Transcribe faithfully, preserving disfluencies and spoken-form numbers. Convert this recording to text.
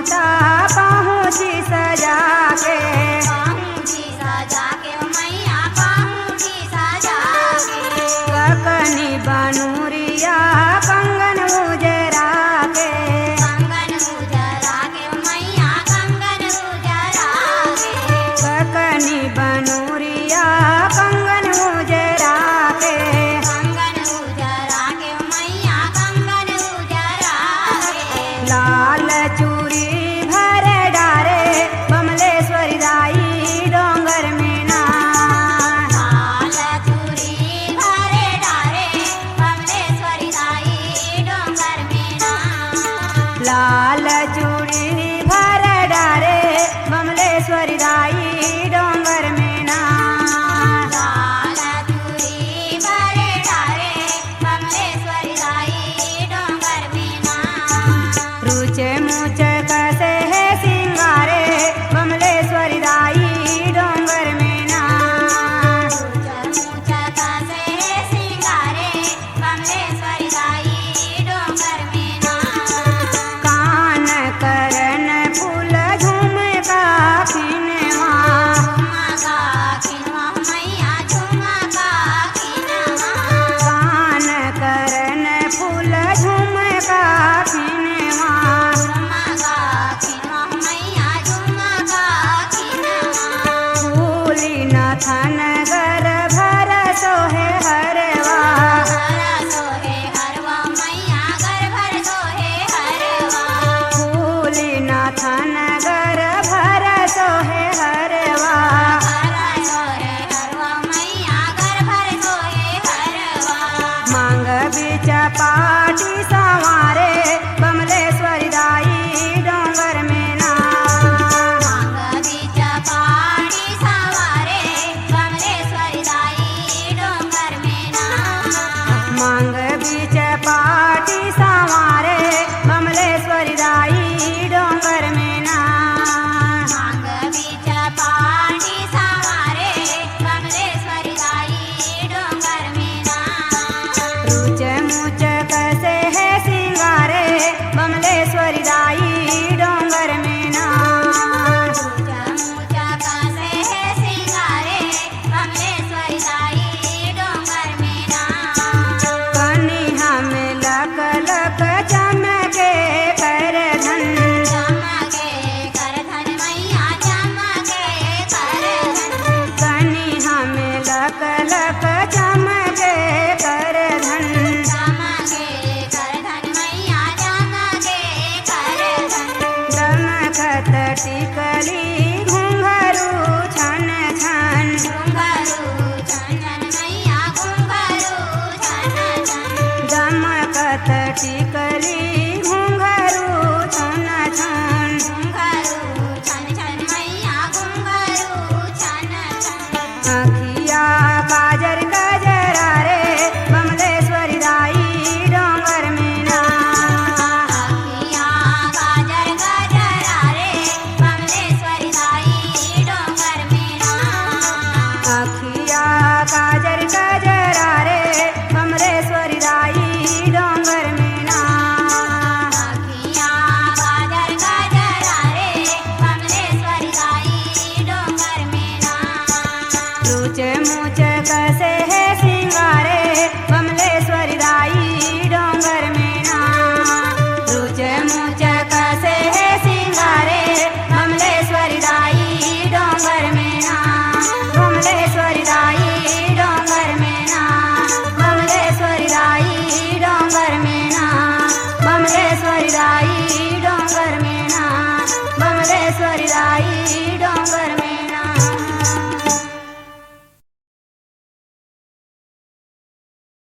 ता पहुँची सजा के, पहुँची सजा के, ओ मैया पहुँची सजा के। ककनी बनूरिया कंगन उजरा के, कंगन उजरा के, ओ मैया कंगन उजरा के। ककनी बनूरिया कंगन उजरा के, कंगन उजरा के, ओ मैया कंगन उजरा के। लाल चूड़ी भर डारे बमलेश्वरी दाई डोंगर में ना। लाल चूड़ी भर डारे बमलेश्वरी दाई डोंगर में ना। लाल चूड़ी भर डारे बमलेश्वरी दाई डोंगर में ना। लाल चूड़ी भर डारे बमलेश्वरी दाई डोंगर में ना। रुचे मुचे कसे हे सिंगारे बमलेश्वरी दाई डोंगर में ना। रुचे मुचे कसे हे सिंगारे बमलेश्वरी दाई डोंगर में ना। कान करन फूल झुमका खिनवा, झुमका खिनवा मैया झुमका खिनवा। कान करन फूल झुमका खिनवा, झुमका खिनवा मैया झुमका खिनवा। फूली नथन गर भर सोहे हरवा, हर सोहे हरवा मैया गर भर सोहे हरवा। फूली नथन गर भर सोहे हरवा, हर सोहे हरवा मैया गर भर सोहे हरवा। मांग बीच पाटी संवारे बमलेश्वरी दाई डोंगर में ना। मांग बीच पाटी संवारे बमलेश्वरी दाई डोंगर में ना। मांग बीच पाटी संवारे बमलेश्वरी दाई डोंगर में ना। मांग बीच पाटी संवारे बमलेश्वरी दाई डोंगर में ना। रुचे मुचे कसे हे सिंगारे बमलेश्वरी दाई डोंगर में ना। रुचे मुचे कसे हे सिंगारे बमलेश्वरी दाई डोंगर में ना। कनिहा में लक लक चमके करधन, चमके करधन मैया चमके करधन। कनिहा में लक लक चमके करधन, चमके करधन मैया चमके करधन। दमकत टिकली